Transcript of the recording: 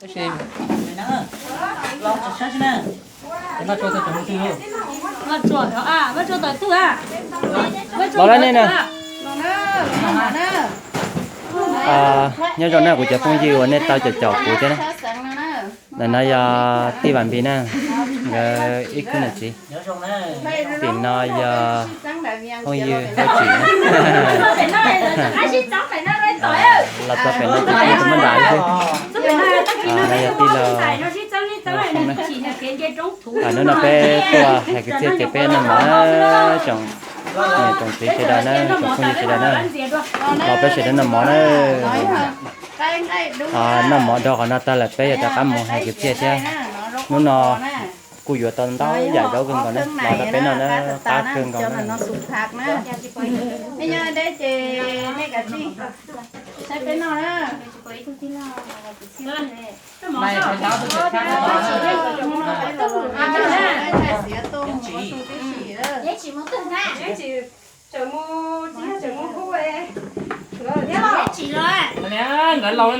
Los lawm nej na. Nyob zoo na kuv cov phooj ywg uas nej tau caum caum kuv thiab na. Ntawm no yog tij Vam Npis na, nkawd ib khub niam txiv. Tim no yog phooj ywg Hauj Tsim na. Los txog pem no ces kuj tus muaj nram xwb. No yog tij laug Hauj na. Hnub no peb tuaj hais kwv txhiaj ces peb noj mov na, tsoom niam tsoom txiv sawv daws na, tsoom phooj ywg sawv daws na. Los peb sawv daws noj mov na. Noj mov dhau qhov no tag lawm peb yuav rov qab mus hais kwv txiaj thiab. Hnub no kuj yuav tau ntau yam zaub kawg nkaus na, los rau peb noj na, qab kawg nkaus na. Nkawd laus